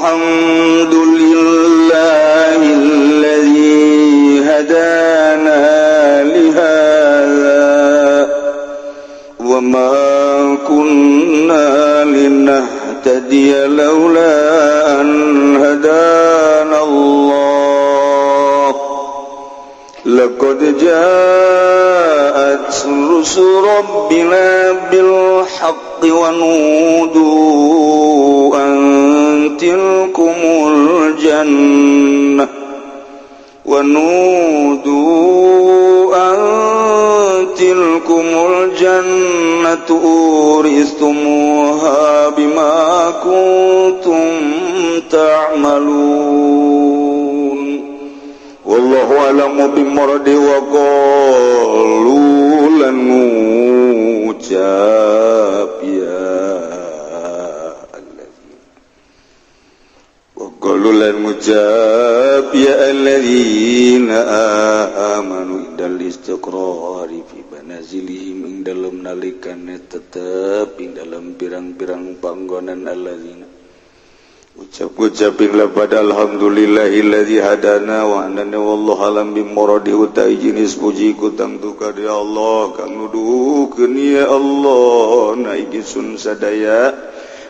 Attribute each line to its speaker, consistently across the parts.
Speaker 1: Alhamdulillahilladzi hadana lihadza wa ma kunna linahtadiya laula an hadana Allah. Laqad ja'at rusul rabbina bil haqqi wa nudu an tilkumul jannah wa nudu an tilkumul jannatu uristumuha bima kuntum ta'malun. Wallahu a'lamu bimuradi wa qalu lan ngucap ya alladzina wa qalu lan ngucap ya alladzina amanu indal istiqrari fi manazilihim, ing dalem nalikane tetep ing dalem pirang-pirang panggonan alladzina. Ucap-ucapin pada alhamdulillahilladzi hadana wa anana wallahu alam bimuradi, utai jenis puji ku tangtu ka Allah kang nuduhkeun ya Allah na sun sadaya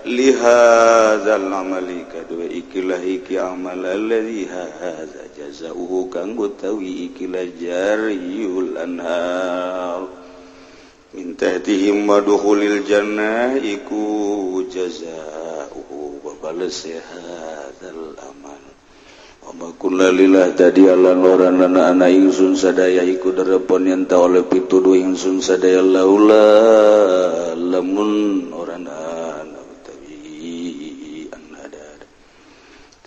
Speaker 1: lihadzal amali kadua ikilah iki amal alladzi hadza jazaohu kang utawi ikilah jariyul anhar min tahtihim wa dukhulil jannah iku jazaohu wa bales hadzal amal wa ma kunna lillah tadi lan ora ana ana ingsun sadaya iku derepon yen ta oleh pituduh ingsun sadaya laula lamun ora ana utawi an ada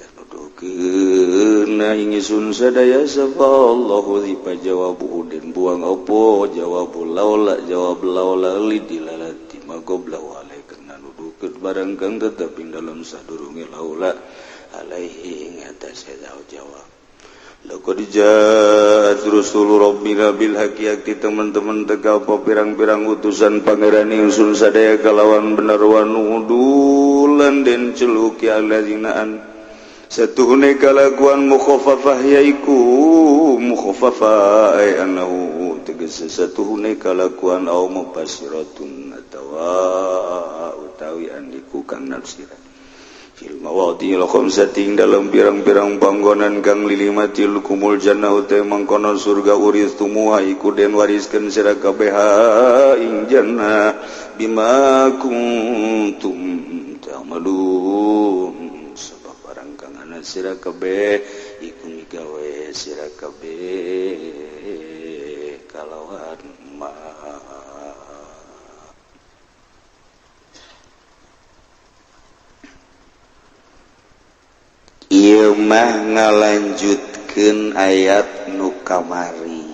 Speaker 1: dan nuduhkeun ingsun sadaya sapa Allahu di jawabu den buang opo jawab laula, jawab laula li dilalati ma qabla wa kena nuduhkeun barang kang tetep ing dalam sadurunge laula alaihi ing atase jawab. Laqad ja'at rusulu rabbina bil haqqi, teman-teman teka apa pirang-pirang utusan pangeran ingsun sadaya kalawan bener, wa nudulan den celuki alladzina an satuhune kalakuan mukhaffafah, yaiku mukhaffafah ay annahu tegese satuhune kalakuan au mufassiratun atawa utawi andiku kang nafsiran fil mawadhi'il khamsati dalam pirang-pirang panggonan kang lilima, tilkumul jannah utai mangkono surga, uristumuha iku den wariskeun sira kabeh ing jannah, bima kuntum ta'malun sebab barang kang ana sira kabeh iku migawe sira kabeh kalawan ma. Ieu mah ngalanjutkeun ayat nu kamari.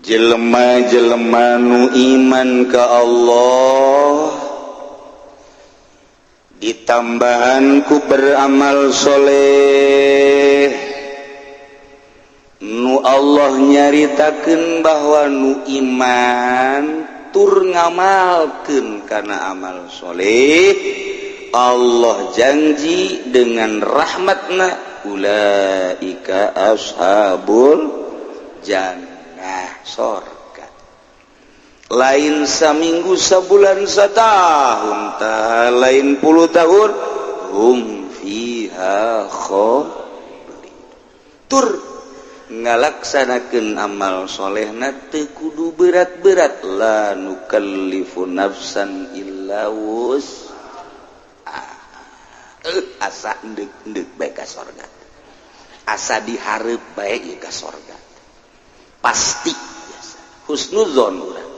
Speaker 1: Jelema-jelema nu iman ka Allah ditambahan ku beramal soleh, nu Allah nyaritakeun bahwa nu iman tur ngamalkeun kana amal soleh, Allah janji dengan rahmatna ulaika ashabul jannah, sorga. Lain saminggu, sabulan, satahun ta, lain puluh tahun, hum fiha khalidun. Tur ngalaksanakeun amal solehna teu kudu berat-berat, la nukallifu nafsan illa wus asa ndek-ndek bae ka sorga, asa dihareup bae ieu ka sorga pasti. Biasa husnuzon urang,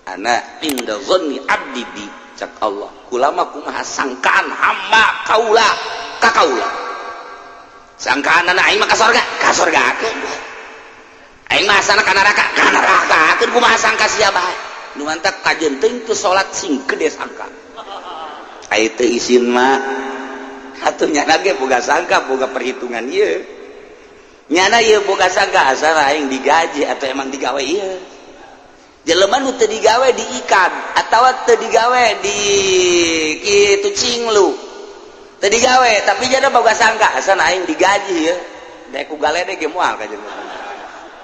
Speaker 1: ana inda zanni abdi bi, cak Allah, kulama kumaha sangkaan hamba kaula ka kaula. Sangkaan anak aing mah ka sorga, ka sorgakeun. Aing mah asana ka neraka, ka nerakakeun. Kumaha sangka sia bae nu mantak kajeun teuing teu salat sing gede sangka. Ai teu isin mah atuh nyana ge boga sangka, boga perhitungan ieu. Nyana ieu boga sangka asal aing digaji atau emang digawe ieu. Jelema nu teu digawe diikat atawa teu digawe di kitu cinglu. Teu digawe tapi jada boga sangka asa aing digaji ya. Dek ku galede ge moal ka jelema.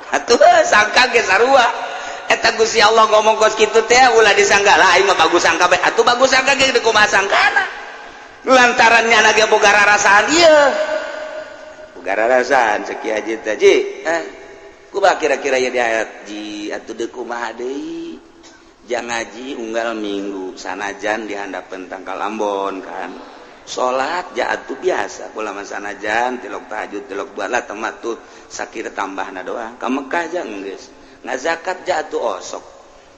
Speaker 1: Atuh sangka ge sarua. Eta Gusti Allah ngomong kos kitu teh ulah disangka lah aing mah bagus sangka bae. Atuh bagus sangka ge kumaha sangkana. Lantaran nyana ge boga rarasaan ieu. Boga rarasaan cek Ki Haji teh ji. Eh, kumaha kira-kira ya di ayat ji atuh deuk kumaha deui. Jang ngaji unggal minggu sanajan di handapeun tangkal ambon kan. Salat ja atuh biasa kula mah sanajan tilok tahajud tilok buat temat tuh sakira tambahna doang. Ka Mekah ja geus. Ngazakat ja atuh osok.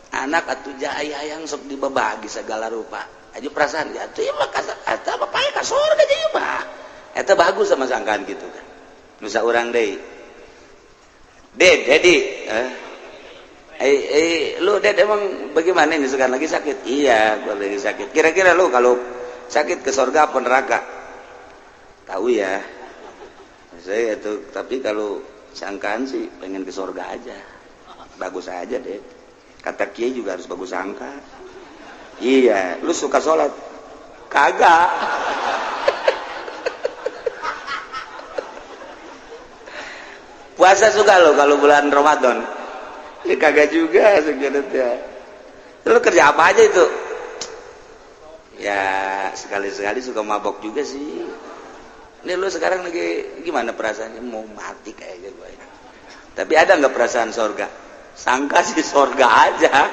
Speaker 1: Anak atuh ja hayang sok dibabagi segala rupa. Aja perasaan ja atuh ieu mah eta bapaknya ka surga ieu mah. Eta bagus sama sangkaan gitu kan. Nusa urang deui. Ded, Dedi, lu Ded emang bagaimana ini sekarang lagi sakit? Iya, gua lagi sakit. Kira-kira lu kalau sakit ke surga apa neraka? Tahu ya. Saya itu, tapi kalau sangkaan sih pengen ke surga aja. Bagus aja deh. Kata kiai juga harus bagus sangka. Iya, lu suka sholat? Kagak. Puasa suka lo kalau bulan Ramadan? Ya, kagak juga sebenarnya. Lu kerja apa aja itu? Ya sekali-sekali suka mabok juga sih. Ini lu sekarang lagi gimana perasaannya? Mau mati kayaknya gue. Tapi ada nggak perasaan sorga? Sangka sih sorga aja.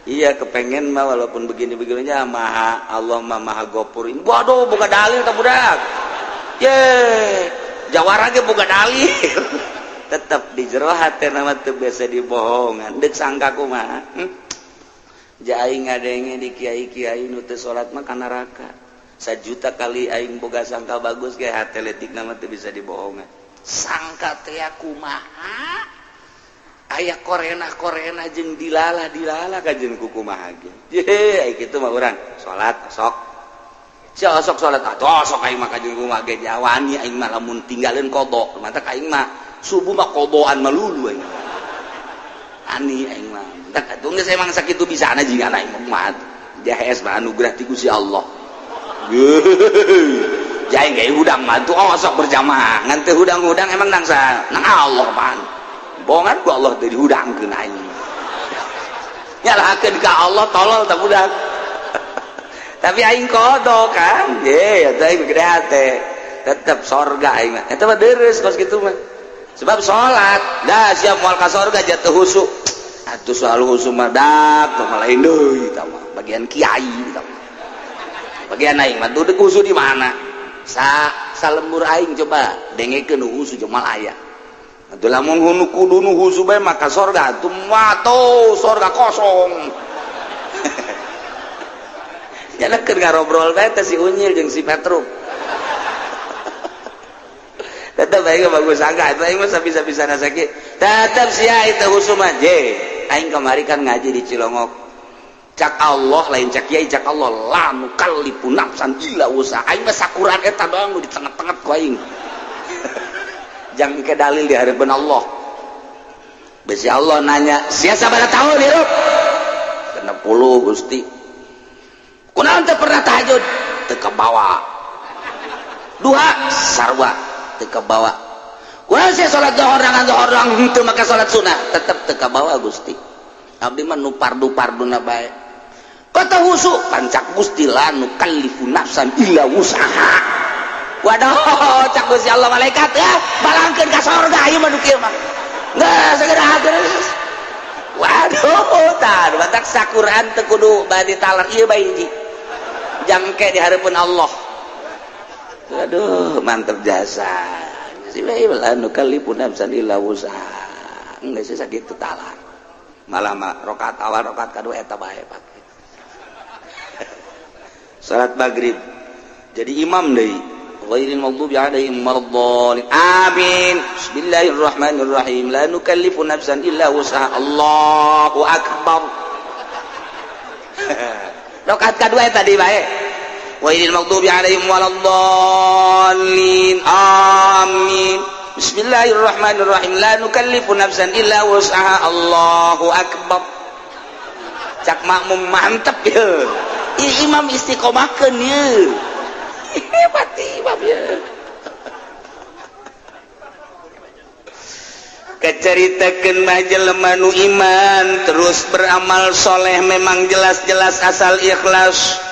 Speaker 1: Iya kepengen mah walaupun begini-begininya maha Allah mah maha gopur. Waduh buka dalil tak budak. Ye, jawara ge buka dalil. Tetap di jero hate nama teu biasa dibohongan. Deuk sangka kumaha? Ja aing ngadenge di kiai-kiai nu teu salat mah ka neraka. Sajuta kali aing boga sangka bagus ge hate leutik nama teu bisa dibohongan. Sangka teh kumaha? Aya korena-korena jeung dilalah-dilalah kajeun ku kumaha ge. Ye, ai kitu mah urang salat sok. Sia osok salat atuh osok aing mah kajeun kumaha ge jawani aing mah lamun tinggalin qada. Mata aing mah subuh mah qodoan melulu aing. Ani aing mah. Tak atuh geus emang sakitu bisana jiga aing mah. Jahes mah anugerah ti Gusti Allah. Jaing ge hudang mah tuh osok berjamaah. Ngan teu hudang-hudang emang nang sa nang Allah apaan. Bohongan ku Allah teu dihudangkeun aing. Nyalahkeun ka Allah tolol tak budak. Tapi aing qada kan. Ye, eta aing gede hate. Tetep sorga aing mah. Eta mah deres kos kitu mah. Sebab salat, dah siap moal ka sorga jatuh husu. Atuh selalu husu mah dak tah lain deui eta mah. Bagian kiai eta mah. Bagian aing mah tuh husu di mana? Sa salembur aing coba dengekeun husu jeung moal aya. Atuh lamun hunu kudu nu husu bae maka sorga atuh mah sorga kosong. Nyana keur ngarobrol bae teh si Unyil jeung si Petruk. Tetep aing bagus sangka itu aing mah sabisa-bisana sakit. Tetep sia itu husu mah je. Aing kamari kan ngaji di Cilongok. Cak Allah lain cak kiai cak Allah la nukallifu nafsan illa wusaha. Aing mah sakuran eta doang nu ditenget-tenget ku aing. Jangan ke dalil di hadapan Allah. Besi Allah nanya, sia sabaraha tahun hirup? 60 Gusti. Kunaon teu pernah tahajud? Teu kabawa. Duha sarua teu kabawa. Kunaon sia salat zuhur dengan zuhur doang henteu make salat sunah? Tetep teu kabawa Gusti. Abdi mah nu pardu-parduna bae. Kata husu pancak Gusti la nukallifu nafsan illa wusaha. Waduh, cak Gusti Allah malaikat ya, balangkeun ka sorga ieu mah nu kieu mah. Geus segera geus. Waduh, tah batak sakuran teu kudu bade talar ieu bae hiji. Jangke di hareupeun Allah. Aduh, mantep jasa. Si bae la nukallifu nafsan illa wusaha. Geus sakitu talar. Malah mah rakaat awal rakaat kadua eta bae pake. Salat maghrib jadi imam deui. Ghairil maghdubi alaihim waladdallin. Amin. Bismillahirrahmanirrahim. La nukallifu nafsan illa wus'aha. Allahu akbar. Rakaat kadua tadi bae. Ghairil maghdubi alaihim waladdallin. Amin. Bismillahirrahmanirrahim. La nukallifu nafsan illa wus'aha. Allahu akbar. Cak makmum, mantep ya. Imam istiqomahkeun ye. Hebat imam ya. Keceritakan mah jelema nu iman terus beramal soleh, memang jelas-jelas asal ikhlas.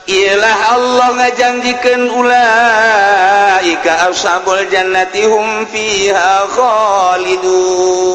Speaker 1: Ialah Allah ngajanjikeun, ulaika ashabul jannati hum fiha khalidun.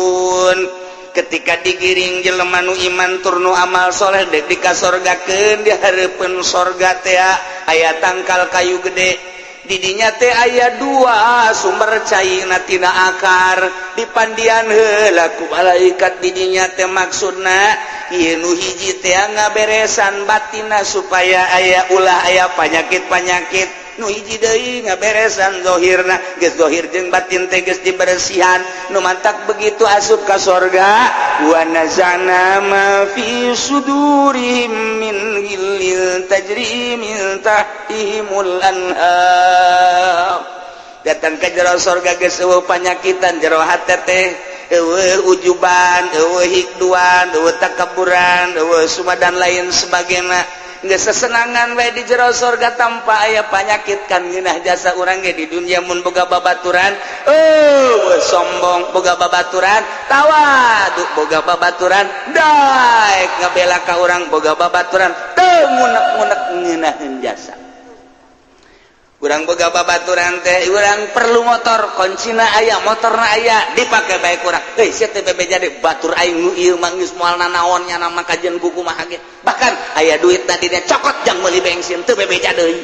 Speaker 1: Ketika digiring jelema nu iman tur nu amal soleh dek dikasorgakeun, di hareupeun sorga teh aya tangkal kayu gede. Didinya teh aya dua sumber cai tina akar, dipandian heula ku malaikat didinya teh. Maksudna ieu nu hiji teh ngaberesan batina supaya aya ulah aya panyakit-panyakit, nu hiji deui ngaberesan zohirna. Geus zohir jeung batin teh geus dibersihan, nu mantak begitu asup ka sorga, wa nazana ma fi sudurihim min ghillin tajri min tahtihimul anhar. Datang ke jero sorga geus eueuh panyakitan jero hate teh, eueuh ujuban, eueuh hikduan, eueuh takaburan, eueuh suma dan lain sebagainya. Geus sesenangan we di jero sorga tanpa aya panyakit. Kan ngeunah jasa urang ge di dunia mun boga babaturan, oh sombong, boga babaturan tawadu, boga babaturan daek ngabela ka urang, boga babaturan teu ngunek-ngunek. Ngeunaheun jasa urang boga babaturan teh. Urang perlu motor, kuncina aya, motorna aya, dipake bae kurang. Heuy sia teh bebeja deui, batur aing nu ieu mah geus moal nanaon nya nama kajian buku mah ge. Bahkan aya duit tadi dia cokot jang meuli bensin, teu bebeja deui.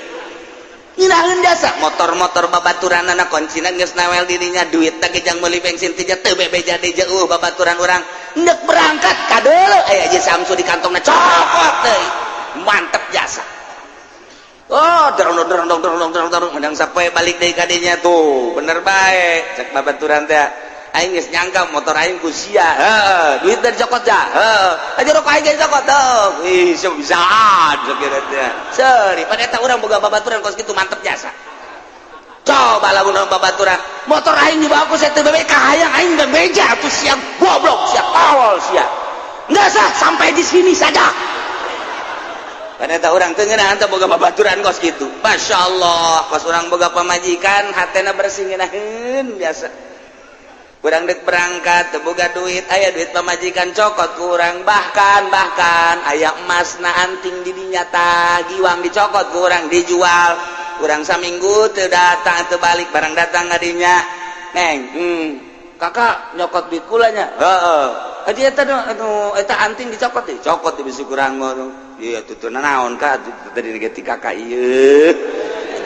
Speaker 1: Ngeunaheun jasa motor-motor babaturanana, kuncina geus nawel dirinya, duit teh jang meuli bensin teh teu bebeja deui. Jeuh babaturan urang, ndek berangkat kadeuleu aya Haji Samsu di kantongna, cokot deui. Mantep jasa. Oh, dorong dorong dorong dorong dorong dorong, menang sampai balik deui kadinya tuh. Bener bae cek babaturan teh, aing geus nyangka motor aing ku sia, heuh, duit dari cokot ja, heuh, aja rokok aing ge cokot tuh. Ih, bisaan sakira teh. Seuri pada eta urang boga babaturan kos kitu, mantep jasa. Coba lamun urang babaturan, motor aing dibawa ku sia teu bebe kahayang aing bebeja atuh, sia goblok, sia tolol sia. Enggak sah, sampai di sini saja. Karena eta urang teu ngeunah teh boga babaturan kos kitu. Masya Allah, pas urang boga pamajikan hatena bersih, ngeunaheun biasa. Urang dek berangkat teu boga duit, aya duit pamajikan cokot ku urang. Bahkan bahkan aya emas na anting di dinya tah, giwang dicokot ku urang, dijual. Urang saminggu teu datang, teu balik, barang datang kadinya. Neng, kakak nyokot duit kula nya. Heeh. Haji eta anu eta anting dicokot deh, cokot di bisi kurang ngono. Iya, tutur naon ka tadi ge ti kakak ieu.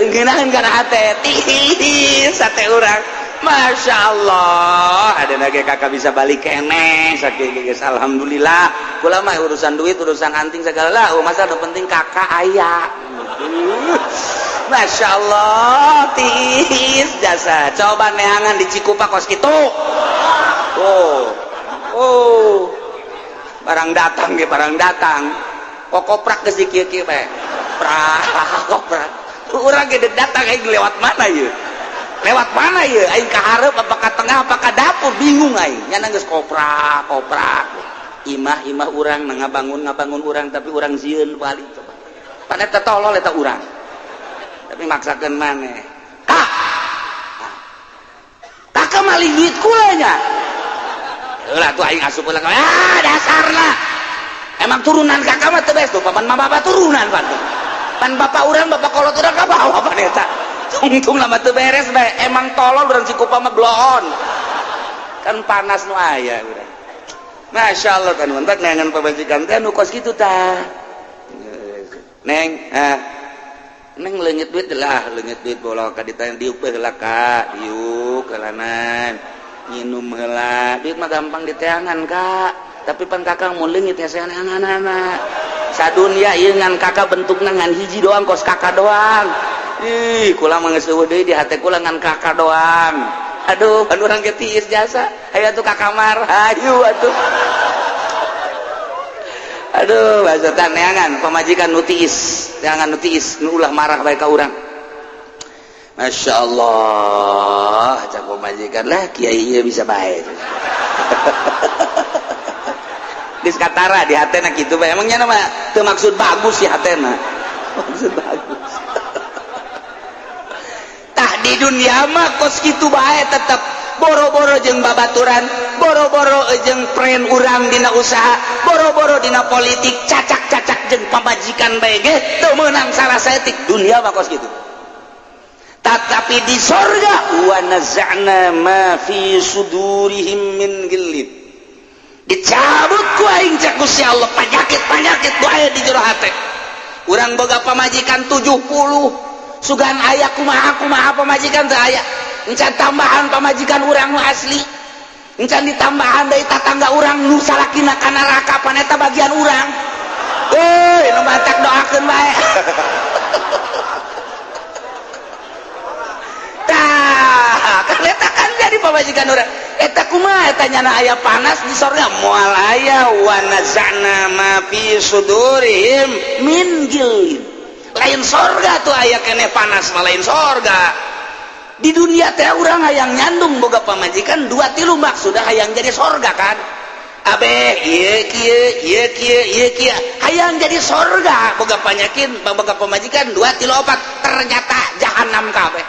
Speaker 1: Ngeunaheun kana hate, tiis sate urang. Masya Allah, ada lagi kakak bisa balik keneh sakieu geus, alhamdulillah. Kula mah urusan duit, urusan anting segala lah, oh, masa nu penting kakak aya. Masya Allah, tiis jasa. Coba neangan di Cikupa kos kitu. Oh. Oh. Barang datang ge, barang datang. Kokoprak geus kieu-kieu bae. Prak, koprak. Urang ge datang, aing lewat mana ieu? Lewat mana ieu? Aing ka hareup apa ka tengah apa ka dapur, bingung aing. Nyana geus koprak, koprak. Imah imah urang na ngabangun ngabangun urang, tapi urang sieun balik coba. Pan eta tolol eta urang. Tapi maksakeun maneh. Kak. Kakak maling duit kula nya. Heula tuh aing asup heula. Ah, dasarna. Emang turunan kakak mah teu beres tuh, paman mama bapak turunan pan. Pan bapak urang, bapak kolot urang ka bawa pan eta. Tungtung lama teu beres bae. Emang tolol urang Cikupa mah bloon. Kan panas nu aya urang. Masya Allah, kan mentak neangan pamajikan teh nu kos kitu tah. Neng, ah. Neng leungit duit lah, leungit duit bola ka ditanya, diuk bae heula ka, diuk heulanan. Nginum heula, duit mah gampang diteangan, Kak. Tapi pan kakak mau leungit ya anak. Sadunya ieu ngan kakak bentukna ngan hiji doang, kos kakak doang. Ih, kula mah geus eueuh deui di hate kula ngan kakak doang. Aduh, pan urang ge tiis jasa. Hayu atuh ka kamar, hayu atuh. Aduh, bahasa neangan pamajikan nu tiis, neangan nu tiis, nu ulah marah bae ka urang. Masya Allah, cak pamajikan lah, kiai ieu bisa bae. Geus katara di hatena kitu bae. Emangnya nama teu maksud bagus sih hatena. Maksud bagus. Tah, di dunia mah kos kitu bae tetep boro-boro jeung babaturan, boro-boro jeung friend urang dina usaha, boro-boro dina politik, cacak-cacak jeung pamajikan bae ge teu meunang salah saeutik. Dunia mah kos kitu. Tetapi di sorga, wa naza'na ma fi sudurihim min ghillin, dicabut ku aing, cek Gusti Allah, penyakit-penyakit ku aya di jero hate. Urang boga pamajikan 70, sugan aya kumaha kumaha pamajikan teu aya. Encan tambahan pamajikan urang nu asli, encan ditambahan dari tatangga urang nu salakina ka neraka, pan eta bagian urang. Euy, nu matak doakeun bae. Tah, kan eta kan jadi pamajikan urang. Eta kumaha eta nyana aya panas di sorga? Moal aya. Wa naza'na ma fi sudurihim min ghillin. Lain sorga tuh aya keneh panas mah, lain sorga. Di dunia teh urang hayang nyandung boga pamajikan dua tilu, maksudna hayang jadi sorga kan. Abeh ieu kieu, ieu kieu, ieu kieu, hayang jadi sorga, boga penyakit, boga pamajikan dua tilu opat, ternyata jahanam kabeh.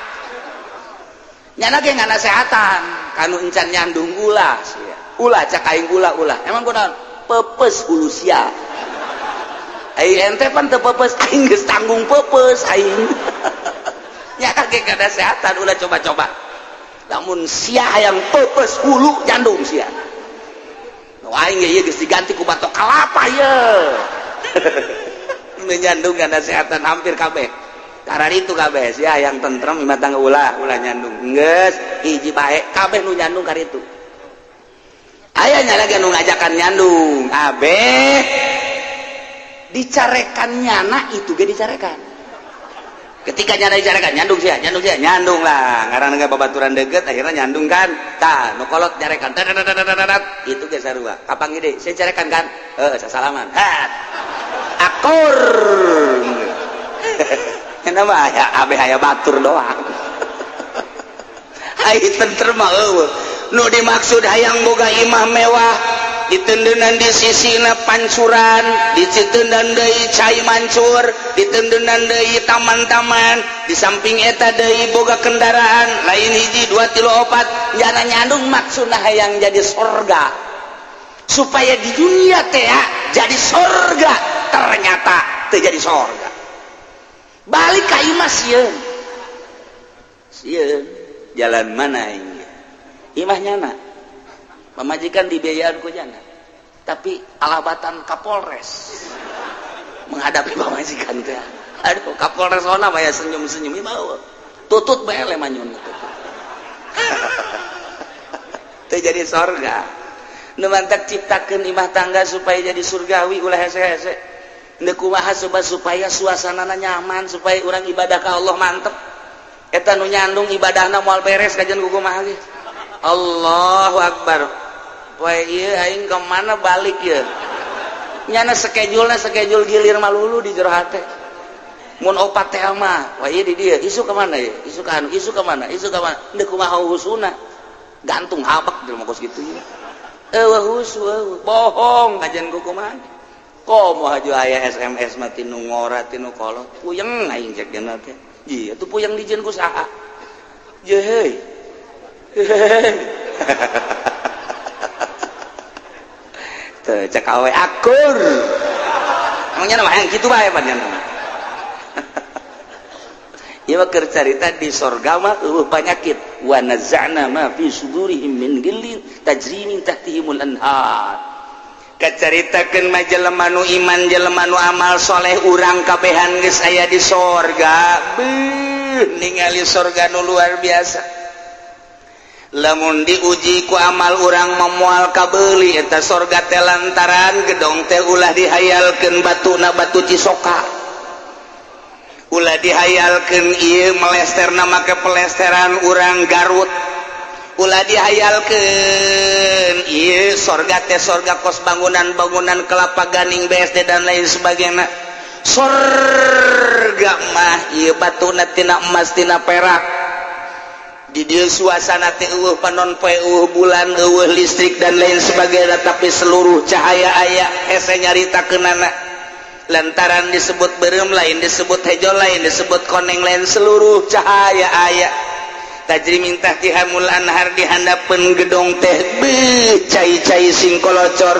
Speaker 1: Nyana ge nganasehatan kanu encan nyandung, ulah sia, ulah, cak aing, ulah, ulah. Emang kunaon? Pepes hulu sia. Ai ente pan teu pepes, aing geus tanggung pepes aing. Nya ge nganasehatan ulah coba-coba. Lamun sia hayang pepes hulu, nyandung sia. Nu aing ge ieu geus diganti ku batok kalapa ye. Nu nyandung nganasehatan hampir kabeh. Karena itu kabeh sia yang tentrem imah tangga, ulah, ulah nyandung. Geus hiji bae kabeh nu nyandung karitu. Aya nya lagi nu ngajakan nyandung. Abeh dicarekan nyana itu ge dicarekan. Ketika nyana dicarekan, nyandung sia, nyandung sia, nyandung lah. Ngaranna ge babaturan deket, akhirnya nyandung kan. Tah, nu kolot nyarekan. Tat, itu ge sarua. Kapan gede, saya carekan kan? Heuh, sasalaman. Hat. Akur. Nya mah aya abeh aya batur doang. Ai tentrem mah eueuh. Nu dimaksud hayang boga imah mewah, ditendenan di sisina pancuran, ditendenan deui cai mancur, ditendenan deui taman-taman, di samping eta deui boga kendaraan lain hiji dua tilu opat. Nyana nyandung maksudna hayang jadi sorga, supaya di dunia teh jadi sorga, ternyata teu jadi sorga. Balik ka imah sieun, sieun jalan mana ini imah nyana, pamajikan dibiayaan ku nyana, tapi alabatan Kapolres menghadapi pamajikan teh. Aduh, Kapolres ona mah senyum-senyum, imah tutut bae manyun tutut. Teu jadi sorga. Nu mantak ciptakeun imah tangga supaya jadi surgawi, ulah hese-hese. Ndek kumaha supaya suasanana nyaman, supaya urang ibadah ka Allah mantep. Eta nu nyandung ibadahna moal beres kajian ku kumaha ge. Allahu Akbar. Poe ieu aing ke mana balik ye? Nyana schedule-na schedule gilir malulu di jero hate. Mun opat teh mah, wah ieu di dieu, isu ka mana ye? Isu ka anu, isu ka mana? Isu ka mana? Ndek kumaha husuna? Gantung habak di kos kitu ye. Eueuh husu, eueuh. Bohong kajian ku kumaha. Komo haju aya SMS mah tinu ngora tinu kolot. Puyeng aing cek dina teh. Iya, tuh puyeng dijieun ku saha? Ye heuy. Teu cek awe akur. Emangnya mah yang kitu bae pan nya. Ieu mah keur carita di sorga mah eueuh panyakit. Wa naza'na ma fi sudurihim min ghillin tajri min tahtihimul anhar. Kacaritakeun mah jelema nu iman, jelema nu amal soleh, urang kabehan geus aya di sorga. Beuh, ningali sorga nu luar biasa. Lamun diuji ku amal urang memual kabeli eta sorga teh, lantaran gedong teh ulah dihayalkeun batuna batu cisoka, ulah dihayalkeun ieu melesterna make pelesteran urang Garut, ulah dihayalkeun ieu sorga teh sorga kos bangunan-bangunan kelapa ganing BSD dan lain sebagainya. Sorga mah ieu batuna tina emas, tina perak. Di dieu suasana teh euweuh panon poe, euweuh bulan, euweuh listrik dan lain sebagainya, tapi seluruh cahaya aya. Hese nyaritakeunana lantaran disebut beureum lain, disebut hejo lain, disebut koneng lain, seluruh cahaya aya. Tajri min tahtihimul anhar, di handapeun gedong teh beuh cai-cai singkolocor,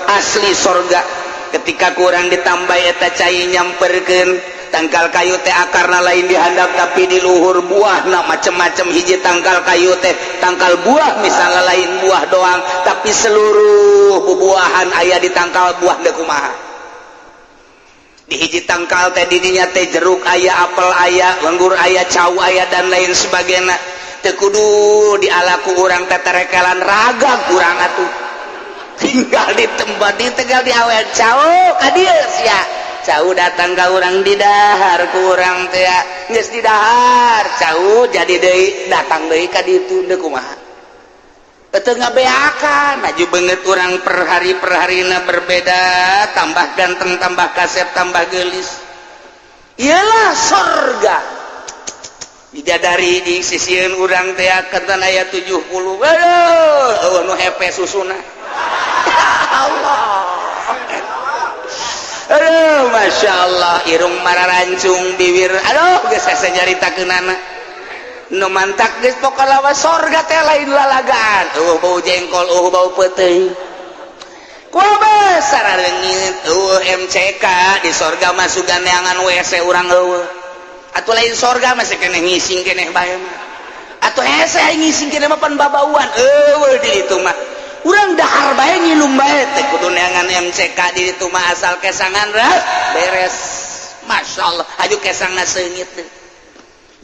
Speaker 1: asli sorga. Ketika kurang ditambah eta cai nyamperkeun tangkal kayu teh, akarna lain dihandap tapi di luhur, buahna macem-macem. Hiji tangkal kayu teh, tangkal buah misalnya, lain buah doang tapi seluruh bubuahan aya di tangkal buah. Deh, kumaha di hiji tangkal teh, didinya teh jeruk aya, apel aya, anggur aya, cau aya, dan lain sebagainya. Teu kudu dialaku urang teterekelan raga kurang atuh, tinggal di tempat di tinggal di awet cau ka dieu sia. Cau datang ka urang, didahar ku urang teh. Geus didahar cau, jadi deui datang deui ka ditu. Deui, kumaha teu ngabeakan? Maju banget urang per hari, per harina berbeda, tambah ganteng, tambah kasep, tambah gelis. Iyalah sorga. Bidadari di sisieun urang teh katan aya 70. Aduh, nu hepe susuna. Allah. Aduh, Masya Allah, irung mararancung, bibir, aduh, geus hese nyaritakeunana. Nu mantak geus pokona lawa sorga teh lain lalagaan. Euweuh bau jengkol, euweuh bau peuteuy. Kumaha sarareungit, euweuh MCK di sorga mah, sugan neangan WC urang euweuh. Atuh lain sorga, masih keneh ngising keneh bae mah. Atuh hese aing ngising keneh mah, pan babauan. Euweuh di ditu mah. Urang dahar bae, ngilum bae, teh kudu neangan MCK di ditu mah, asal kesangan beres. Masya Allah, aju kesangna seungit teh.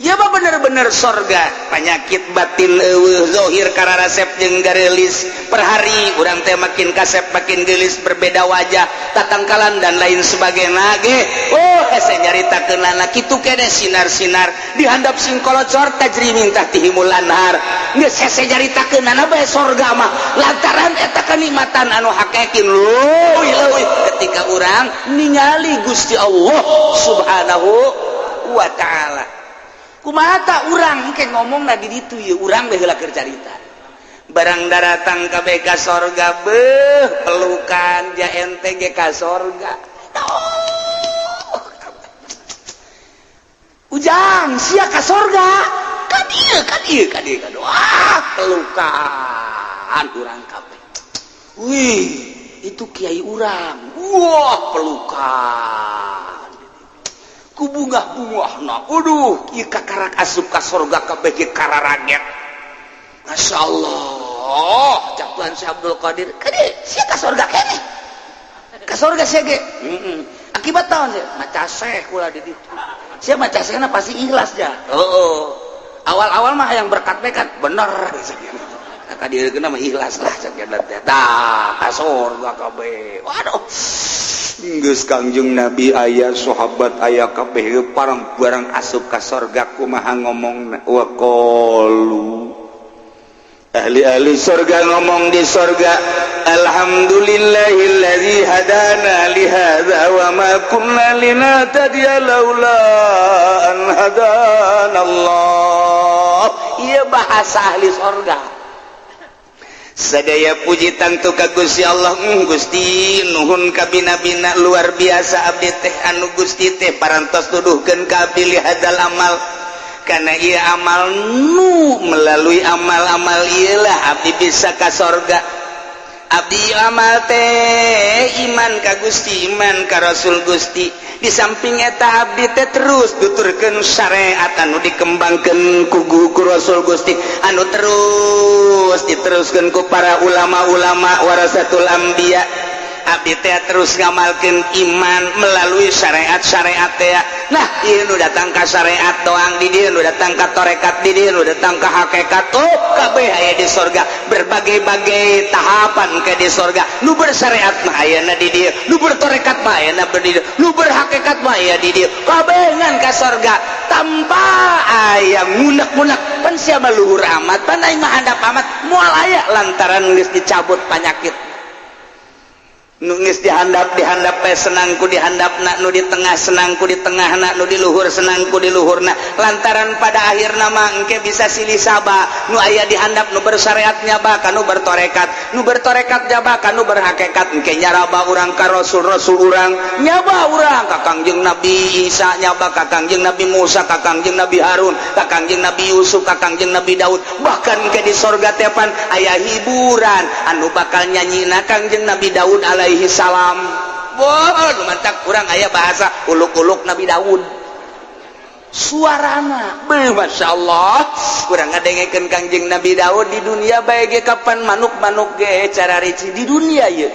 Speaker 1: Ya mah bener-bener sorga, penyakit batin euweuh, zohir kararasep jeung garelis. Per hari urang teh makin kasep, makin gelis, berbeda wajah, tatangkalan, dan lain sebagainya ge. Oh, hese nyaritakeunana. Kitu kene sinar-sinar di handap singkolocor, tajri min tahtihimul anhar. Geus hese nyaritakeunana bae sorga mah, lantaran eta kenikmatan anu hakikin leuwih leuwih ketika urang ningali Gusti Allah Subhanahu wa Ta'ala. Kumaha ta urang ke ngomong na di ditu ieu? Urang bae heula keur carita. Barang daratang kabeh ka sorga, beuh, pelukan ja ente ge ka sorga. Oh. Ujang sia ka sorga, ka dieu, ka dieu, ka dieu, ka dieu. Wah, pelukan urang kabeh. Wih, itu kiai urang. Wah, pelukan ku bungah-bungahna. Aduh, ieu kakarak asup ka sorga kabeh ge kararaget. Masya Allah, cak Tuhan Syekh Abdul Qadir, kade sia ka sorga keneh, ka sorga sia ge. Akibat tahun sia maca syekh kula di ditu. Sia maca syekhna pasti ikhlas ja. Oh, awal-awal mah yang berkat kan bener. Kata dia kena mah ikhlas lah, cak teh. Tah, ka sorga kabeh. Waduh. Geus Kangjeng Nabi aya, sahabat aya kabeh, parang barang asup ka sorga kumaha ngomong? Waqalu, ahli-ahli sorga ngomong di sorga, alhamdulillahillazi hadana li hadza wa ma kunna linahtadiya laula an hadana Allah. Ieu bahasa ahli sorga. Sadaya puji tangtu ka Gusti Allah. Gusti, nuhun kabina-bina, luar biasa abdi teh anu Gusti teh parantos tuduhkeun ka abdi li hadzal amal, karena ia amal nu melalui amal-amal iyalah abdi bisa ka sorga. Abdi amal teh iman ka Gusti, iman ka Rasul Gusti. Di samping eta abdi teh terus tuturkeun syariat anu dikembangkeun ku ku Rasul Gusti, anu terus diteruskeun ku para ulama-ulama warasatul anbiya. Abdi teh terus ngamalkeun iman melalui syariat-syariat teh. Nah, ieu nu datang ka syariat doang di dieu, nu datang ka tarekat di dieu, nu datang ka hakikat. Oh, kabeh aya di sorga, berbagai-bagai tahapan ke di sorga. Nu bersyariat mah ayana di dieu, nu bertarekat mah ayana di dieu, nu berhakikat mah aya di dieu. Kabeh ngan ka sorga tanpa aya ngunek-ngunek, pan siapa luhur amat, pan aing mah handap amat. Moal aya, lantaran geus dicabut penyakit. Nu geus dihandap, dihandap bae senang ku dihandapna, nu di tengah senang ku di tengahna, nu di luhur senang ku di luhurna, lantaran pada akhirna mah engke bisa silih saba. Nu aya dihandap nu bersyariat nyaba ka nu bertorekat, nu bertorekat nyaba ka nu berhakekat. Engke nyaraba urang ka rasul rasul urang, nyaba urang ka Kangjeng Nabi Isa, nyaba ka Kangjeng Nabi Musa, ka Kangjeng Nabi Harun, ka Kangjeng Nabi Yusuf, ka Kangjeng Nabi Daud. Bahkan engke di sorga tepan aya hiburan anu bakal nyanyina Kangjeng Nabi Daud alaihi salam. Wah, nu mantak kurang aya bahasa uluk-uluk Nabi Daud, suarana be, Masya Allah. Kurang ngadengekeun Kangjeng Nabi Daud di dunia bae ge kapan manuk-manuk ge cara rici di dunia ye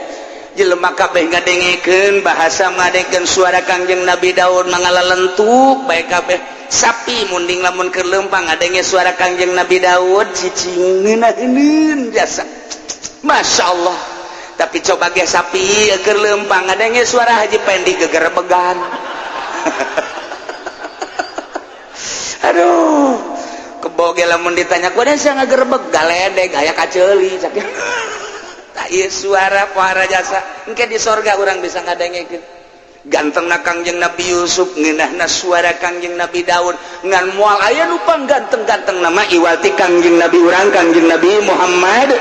Speaker 1: jelema kabeh ngadengekeun bahasa, ngadengekeun suara Kangjeng Nabi Daud mangalalentuk bae kabeh. Sapi munding lamun keur leumpang ngadenge suara Kangjeng Nabi Daud, cicing ngeunaheun jasa, Masya Allah. Tapi coba ge sapi keur leumpang ngadenge suara Haji Pendi, gegerbegan. Aduh, kebo ge lamun ditanya ku saya ngagerebeg, galedeg aya kaceuli cak. Tak ieu suara para jasa. Engke di sorga urang bisa ngadengekeun gantengna Kangjeng Nabi Yusuf, ngeunahna suara Kangjeng Nabi Daud. Ngan moal aya nu ganteng-ganteng nama iwal ti Kangjeng Nabi urang, Kangjeng Nabi Muhammad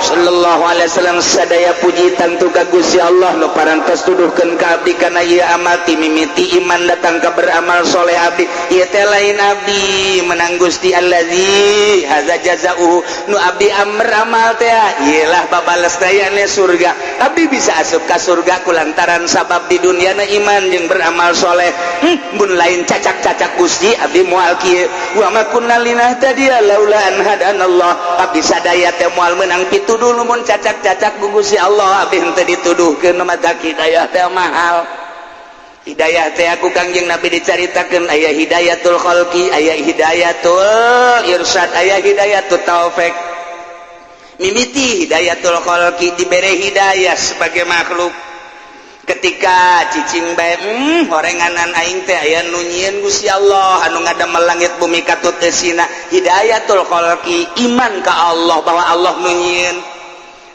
Speaker 1: sallallahu alaihi wasallam. Sadaya puji tentu ka Gusti Allah nu parantos tuduhkeun ka abdi kana ieu amal, ti mimiti iman datang ka beramal soleh. Abdi ieu teh lain abdi menang, Gusti allazi hadza jazaa'uhu. Nu abdi amr amal teh ieu lah babales dayane surga. Abdi bisa asup ka surga kulantaran sabab di dunia na iman jeung beramal soleh. Mun lain cacak-cacak Gusti, abdi moal kieu. Wa ma kunna linahtadiya laula an hadanallah. Abdi sadaya teh moal meunang pituduh mun cacak-cacak ku Gusti Allah abdi henteu dituduhkeun. Mata hidayah teh mahal. Hidayah teh aku Kangjeng Nabi dicaritakeun aya hidayatul khalqi, aya hidayatul irsyad, aya hidayatul taufik. Mimiti hidayatul khalqi, dibere hidayah sebagai makhluk. Ketika cicing bae, horenganan aing teh aya nu nyieun Gusti Allah anu ngadamel langit bumi katut eusina. Hidayatul khalqi, iman ka Allah bahwa Allah nu nyieun.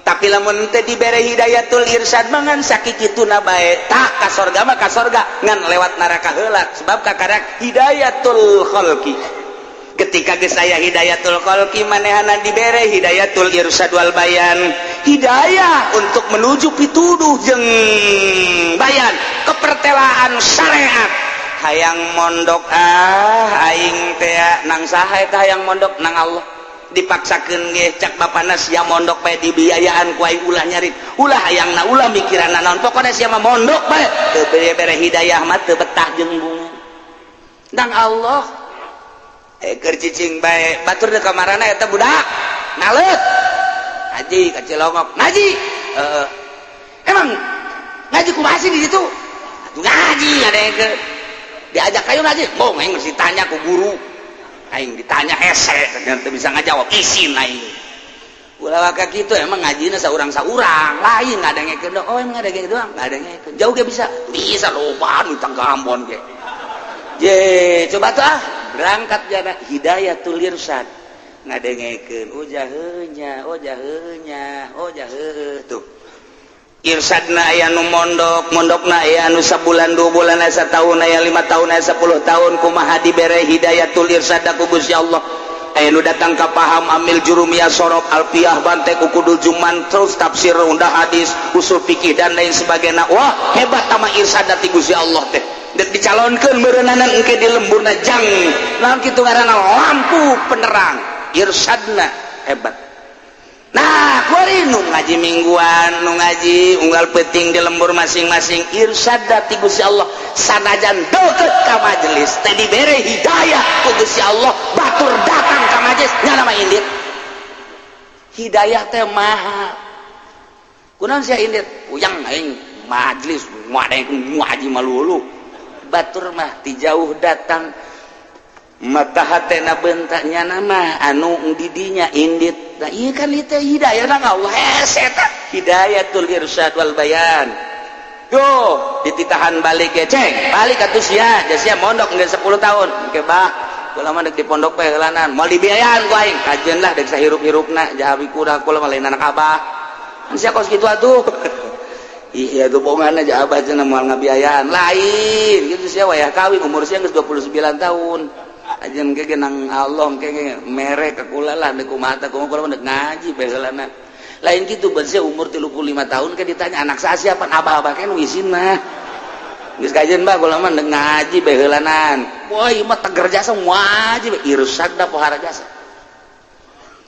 Speaker 1: Tapi lamun teh dibere hidayatul irsyad, mangan sakikituna bae tak ka sorga mah ka sorga, ngan lewat neraka heula, sebab kakarak hidayatul khalqi. Ketika geus aya hidayatul khalqi, manehana dibere hidayatul irsyad wal bayan, hidayah untuk menuju pituduh jeung bayan kepertelaan syariat. Hayang mondok ah aing teh nang saha eta? Hayang mondok nang Allah. Dipaksakeun ge cak bapana, sia mondok bae, dibiayaan ku aing, ulah nyarit, ulah hayangna, ulah mikiranna naon, pokona sia mah mondok bae. Teu bere hidayah mah teu betah jeung bunga nang Allah. Eh, keur cicing bae, batur deuk kamarana eta budak ngaleut haji ka Cilongok ngaji. Emang ngaji kumaha sih di situ? Atuh ngaji ada yang ke diajak kayu ngaji. Bong, aing mesti tanya ku guru. Aing ditanya hese, ternyata bisa ngajawab, isin aing. Ulah waka kitu, emang ngajina saurang-saurang lain ngadengekeun. Oh, emang ngadengekeun doang, ngadengekeun jauh ge bisa, bisa loba nu tangga Ambon ge. Je, coba tuh ah, berangkat jana hidayatul irsyad, ngadengekeun, oh jaheunya, oh jaheunya, oh jaheuh tuh. Irsadna aya nu mondok, mondokna aya anu sabulan, 2 bulan, aya satahun, aya 5 tahun, aya 10 tahun. Kumaha dibere hidayatul irsyad ku Gusti Allah? Aya nu datang ka paham amil jurumiyah, sorof, alfiah, bantek, ukudul juman, terus tafsir, undah hadis, usul fikih, dan lain sebagainya. Wah, hebat tama irsyad ti Gusti Allah teh. Dek dicalonkeun meureunana engke di lemburna jang naon kitu ngaranna, lampu penerang. Irsadna hebat. Nah, kuari nu ngaji mingguan, nu ngaji unggal peting di lembur masing-masing, irsyad ti Gusti Allah. Sanajan deket ka majelis teh dibere hidayah ku Gusti Allah, batur datang ka majelis nyana mah indit. Hidayah teh mahal. Kunaon sia indit? Puyeng aing majelis ngadeng ngaji malulu. Batur mah ti jauh datang, mata hatena bentaknya nama anu didinya indit. Nah, iya kan itu hidayah nang Allah hese eta hidayatul irsyad wal bayan. Yo dititahan balik ya, ceng balik atuh sia, sia mondok geus 10 tahun. Engke bah kula mah dek di pondok bae heulanan, moal dibiayaan ku aing. Kajeun lah dek sahirup-hirupna jahawi kurang, kula mah lain anak abah. Kan sia kos kitu atuh. Iya tuh, bohongan aja. Abah cenah moal ngabiayaan lain gitu sia. Wayah kawin umur sia geus 29 tahun aja ge, nang Allah ke mere ka kula lah, deuk kumaha tah, kumaha kula mah ngaji bae heulana. Lain gitu sia, umur 35 tahun kan ditanya anak saya siapa, abah-abah kan isin mah geus kajian, bah, kula mah ngaji bae heulanan. Wah, ieu mah teger jasa wajib irsyad da pohara jasa.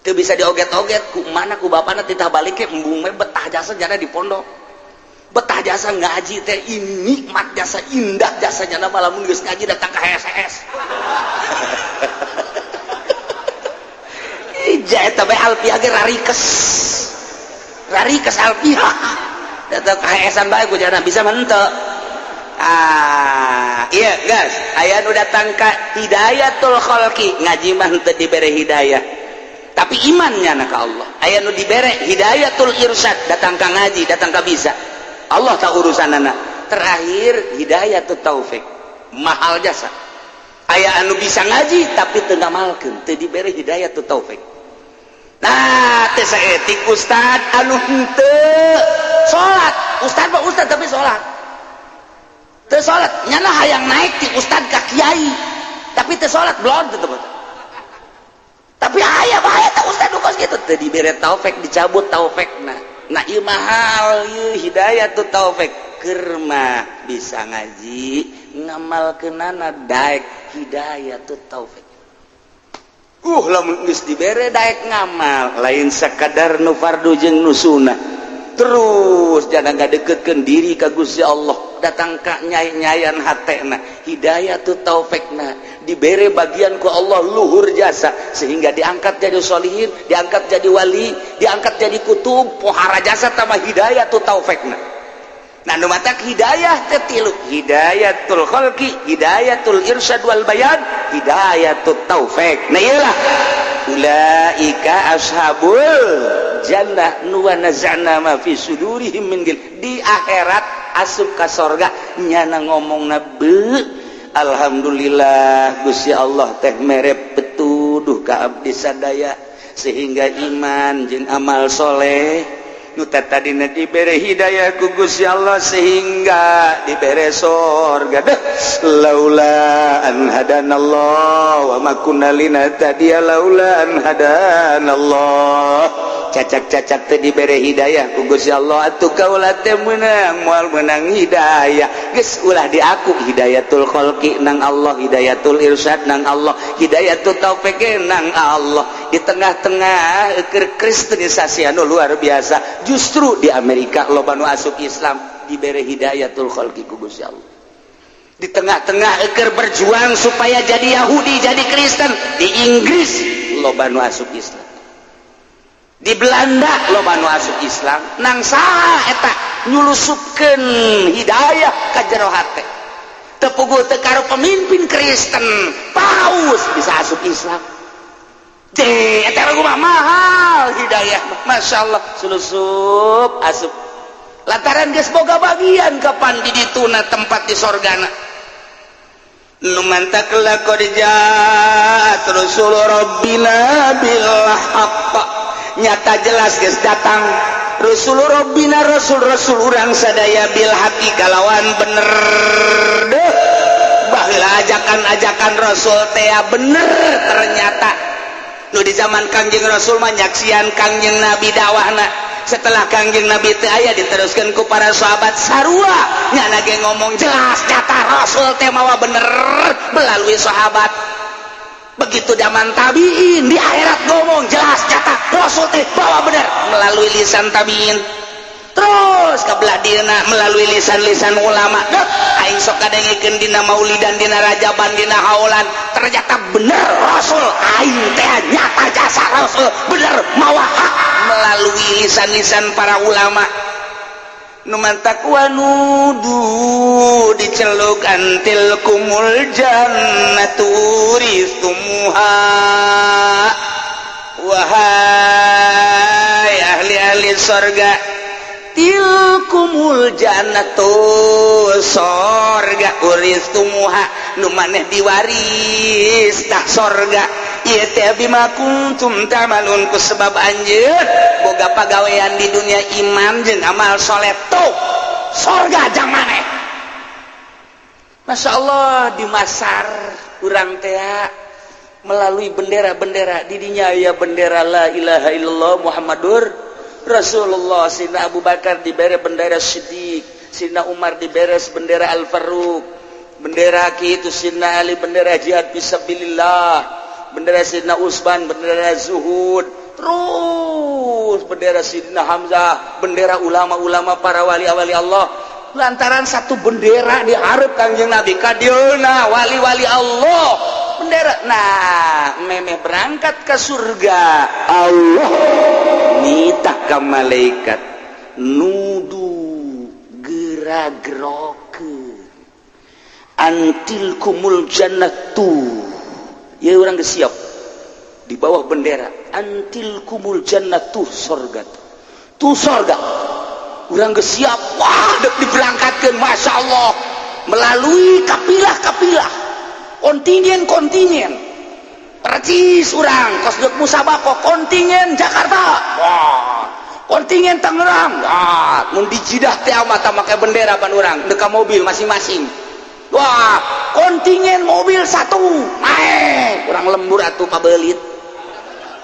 Speaker 1: Teu bisa dioget-oget ku mana ku bapana, titah balik ke embung we betah jasa jana di pondok, betah jasa ngaji teh. Ini nikmat jasa, indah jasanya. Nama lamun geus ngaji datang ke HSS. Ija eta bae alfiah ge rarikes rarikes, alfiah datang ke HSan bae ku jana bisa mah. Ah iya guys, aya nu datang ka hidayatul khalqi, ngaji mah henteu dibere hidayah, tapi imannya na ka Allah. Aya nu dibere hidayatul irsyad, datang ka ngaji, datang ka bisa, Allah tak urusan anak. Terakhir hidayatul taufik, mahal jasa. Aya anu bisa ngaji tapi teu ngamalkeun, teu dibere hidayatul taufik. Nah, teh saetik ustad anu henteu salat, ustad mah ustad tapi salat teu salat, nyana hayang naik ti ustad ka kiai tapi teu salat, belum teu. Tapi aya bae teh ustad nu kos kitu, teu dibere taufik, dicabut taufik. Nah, ieu mahal ieu hidayatut taufik. Keur mah bisa ngaji, ngamalkeunana daek hidayatut taufik. Lamun geus dibere daek ngamal, lain sakadar nu fardu jeung nu sunnah, terus jangan ngadeketkeun diri ka Gusti Allah, datang ka nyai-nyayan hatena, hidayatut taufikna dibere bagian ku Allah luhur jasa sehingga diangkat jadi solihin, diangkat jadi wali, diangkat jadi kutub, pohara jasa tambah hidayatut taufikna. Nah, nu matak hidayah teh tilu: hidayatul khalqi, hidayatul irsyad wal bayan, hidayatut taufik. Nah, iyalah ulaika ashabul jannah nu wa naza'na ma fi sudurihim min gil. Di akhirat asup ka sorga nyana ngomongna, "Be, alhamdulillah Gusti Allah teh mere petuduh ka abdi sadaya sehingga iman jeung amal soleh." Nu tadina dibere hidayah ku Gusti Allah sehingga dibere sorga deh. Laula an hadanallah wa ma kunna linahtadiya laula an hadanallah. Cacak-cacak teh dibere hidayah ku Gusti Allah atuh kaula teh meunang moal meunang hidayah. Geus ulah diaku, hidayatul khalqi nang Allah, hidayatul irsyad nang Allah, hidayatul taufik nang Allah. Di tengah-tengah keur kristenisasi anu luar biasa, justru di Amerika loba nu asup Islam, dibere hidayatul khalqi ku Gusti Allah. Di tengah-tengah keur berjuang supaya jadi Yahudi, jadi Kristen, di Inggris loba nu asup Islam, di Belanda loba nu asup Islam. Nang saha eta nyulusupkeun hidayah ka jero hate? Teu puguh teu karo pemimpin Kristen, paus bisa asup Islam. Eta mah mahal hidayah mah. Masya Allah, sulusup asup lantaran geus boga bagian kapan di dituna tempat di sorgana. Nu mantak laqad ja'at rusul rabbina bil haqq, nyata jelas geus datang Rasul Rabbina, rasul-rasul urang sadaya, bil haqqi kalawan bener deh. Baheula ajakan-ajakan rasul teh bener. Ternyata nu di zaman Kangjeng Rasul mah nyaksian Kangjeng Nabi dakwahna. Setelah Kangjeng Nabi teu aya, diteruskan ku para sahabat sarua, nyana ge ngomong jelas nyata Rasul teh mawa bener melalui sahabat. Begitu zaman tabiin, di akhirat ngomong jelas nyata Rasul teh bawa bener melalui lisan tabiin. Terus ke belah dina melalui lisan-lisan ulama. Deh, aing sok kadengekeun dina maulidan, dina rajaban, dina haulan, ternyata bener Rasul aing teh, nyata jasa Rasul bener mawa hak melalui lisan-lisan para ulama. Nu mantak wanudu diceluk antil kumul jannatu uristumuha. Wahai ahli-ahli sorga, tilkumul jannatu, sorga, uristumuha, nu maneh diwaris tah sorga ieu teh, bima kuntum ta'malun, ku sebab anjeun boga pagawean di dunia, iman jeung amal soleh. Tuh. Sorga jang maneh. Masya Allah, di masar urang teh melalui bendera-bendera didinya ya, bendera la ilaha illallah Muhammadur Rasulullah. Sina Abu Bakar diberi bendera Siddiq, Sina Umar diberes bendera Al Faruq, bendera itu Sina Ali bendera jihad fisabilillah, bendera Sina Usman bendera zuhud, terus bendera Sidina Hamzah, bendera ulama-ulama, para wali-wali Allah. Lantaran satu bendera diharap Kangjeng Nabi kadieuna wali-wali Allah bendera. Nah, memeh berangkat ke surga, Allah nitah ka malaikat nudu gera-gerokeun antilkumul jannatu. Ya, urang geus siap di bawah bendera antilkumul jannatu, sorga tuh, sorga urang geus siap. Wah, dek diberangkatkeun, Masya Allah, melalui kapilah-kapilah, kontingen-kontingen, percis urang kos dek musabaqah, kontingen Jakarta, wah, kontingen Tangerang. Wah, mun di Jidah teh mata make bendera ban urang dek mobil masing-masing. Wah, kontingen mobil satu naik, urang lembur atuh pabelit.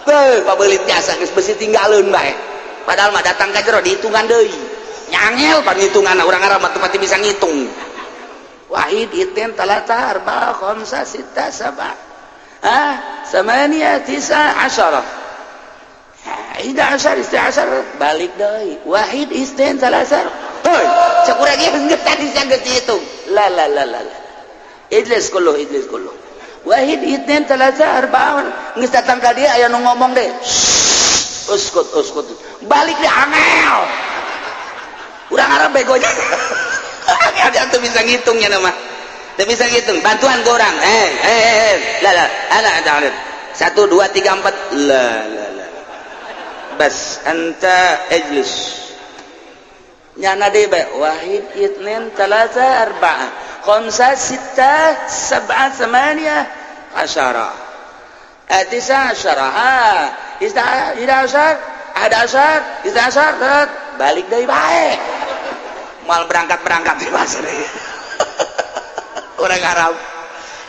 Speaker 1: Beuh, pabelit biasa geus besi tinggalin bae. Padahal mah datang ka jero dihitungan deui. Nyangel pan hitungan, urang Arab mah teu pati bisa ngitung. Wahid, itnin, talata, arba, khamsa, sita, sab'a. Ah, samania, tisa, asyara. Ida asyar, isti asyar, balik deui. Wahid, isnin, talata. Hoi, cek urang ieu geus tadi geus dihitung. La la la la la. Ijlis kullu, ijlis kullu. Wahid, itnin, talata, arba'a. Geus datang ka dia aya nu ngomong deh. Uskut, uskut. Balik deh, angel. Urang Arab begonya. Angel, dia tuh bisa ngitungnya nama. Teu bisa ngitung. Bantuan ke orang. Eh, eh, eh, la la, ana ana. Satu, dua, tiga, empat. La la la. Bas, anta ijlis. Nyana deh bae. Wahid, itnin, talata, arba'ah, khamsa, sitta, sab'a, samaniya, asyara. Tisa asyara. Ah, ista, ida asyar, ada asyar, ista asyar, balik deui bae. Mal berangkat-berangkat di pasar. Orang Arab.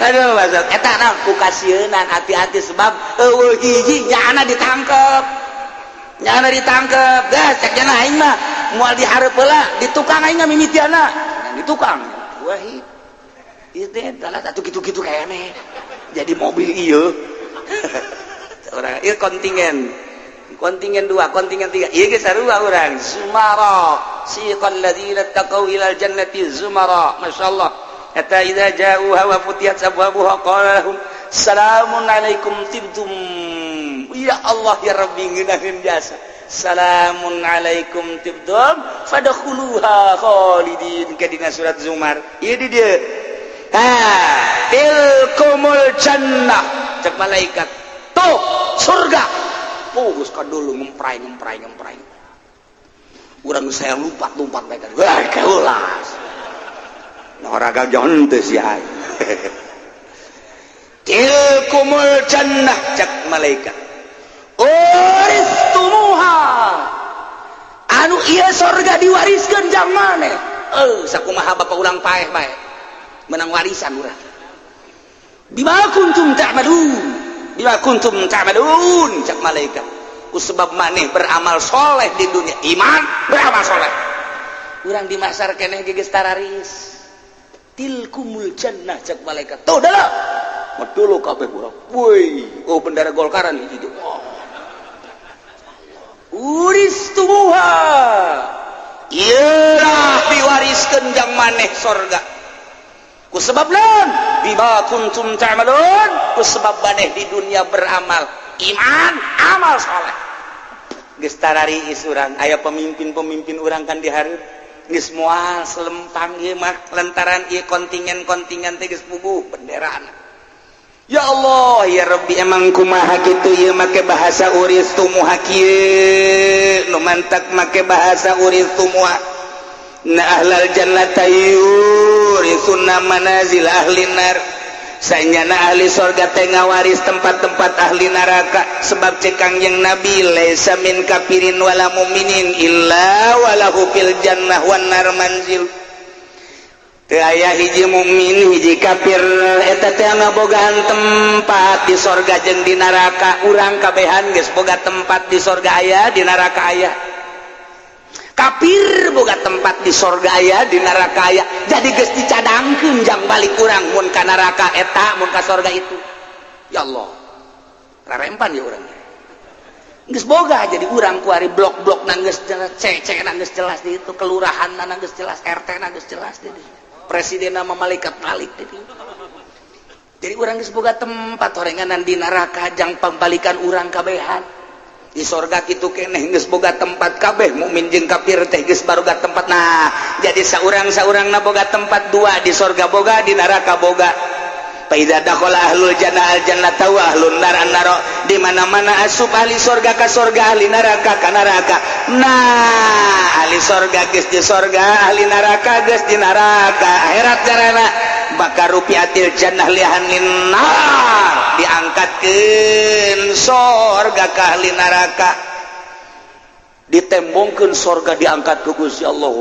Speaker 1: Aduh, bahasa eta naon ku kasieunan, hati-hati, sebab eueuh hiji nyana ditangkep. Nyana ditangkep. Gas cek nyana, aing mah moal dihareup heula, di tukang aing mah mimitiana. Di tukang. Wahid. Ieu teh atuh kitu-kitu keneh. Jadi mobil ieu. Orang ieu kontingen. Kontingen dua, kontingen tiga. Ieu ge sarua urang. Zumara. Siqal ladzina taqaw ilal jannati zumara. Masyaallah. Hatta idza ja'uha wa futiyat abwabuha qala lahum salamun alaikum tibtum. Ya Allah ya Rabbi, ngeunaheun jasa. Salamun alaikum tibtum fadkhuluha khalidin, ke dina surat Zumar. Ieu di dieu. Ha, tilkumul jannah, cek malaikat. Tuh, surga. Oh, geus dulu ngemprai ngemprai ngemprai. Urang saya lompat-lompat mereka. Wah, keulas. Nah, orang jangan teu sia. Tilkumul jannah, cek malaikat. Uristumuha. Anu ieu sorga diwariskeun jang maneh. Eh, sakumaha bapak urang paeh bae. Menang warisan urang. Bima kuntum ta'malun. Bima kuntum ta'malun, cek malaikat. Ku sebab maneh beramal soleh di dunia, iman beramal soleh. Urang di masar keneh geus tararis. Tilkumul jannah, cek malaikat. Tuh dah. Dulu kabeh urang. Woi, oh, bendera Golkaran hiji. Oh. Uristumuha. Iyalah diwariskeun jang maneh sorga. Ku sebab naon? Bima kuntum ta'malun. Ku sebab maneh di dunia beramal iman, amal soleh. Geus tarariis urang, aya pemimpin-pemimpin urang kan dihareup. Geus moal selempang ieu mah lantaran ieu kontingen-kontingen teh geus puguh benderana. Ya Allah ya Rabbi, emang kumaha kitu ieu make bahasa uristumuha kieu nu mantak make bahasa uristumuha. Na ahlal jannata yurisuna manazil ahli nar. Sanyana ahli sorga teh ngawaris tempat-tempat ahli neraka, sebab cek Kangjeng Nabi, laisa min kafirin wala muminin illa walahu fil jannah wan nar manzil. Teu aya hiji mukmin, hiji kafir eta teh ngabogaan tempat di sorga jeung di neraka. Urang kabehan geus boga tempat, di sorga aya, di neraka aya. Kafir boga tempat, di sorga aya, di neraka aya. Jadi geus dicadangkeun jang balik urang, mun ka neraka eta, mun ka sorga itu. Ya Allah, rarempan ya urang geus boga. Jadi urang kuari blok-blok geus jelas, CC geus jelas di itu, kelurahan geus jelas, RT geus jelas di presiden nama malaikat malik. Jadi urang geus boga tempat horenganan di neraka jang pambalikan urang kabehan. Di sorga kitu keneh, geus boga tempat kabeh, mukmin jeung kafir teh geus baroga tempat. Nah, jadi saurang saurang na boga tempat dua, di sorga boga, di neraka boga. Faidza dakhala ahlul jannah al jannata wa ahlun nar an nar, di mana-mana asup ahli sorga ka sorga, ahli neraka ka neraka. Nah, ahli sorga geus di sorga, ahli neraka geus di neraka. Akhirat garana bakal rufi'atil jannah li ahlin nar, diangkatkeun sorga ka ahli neraka, ditembongkeun sorga, diangkat ku Gusti Allah.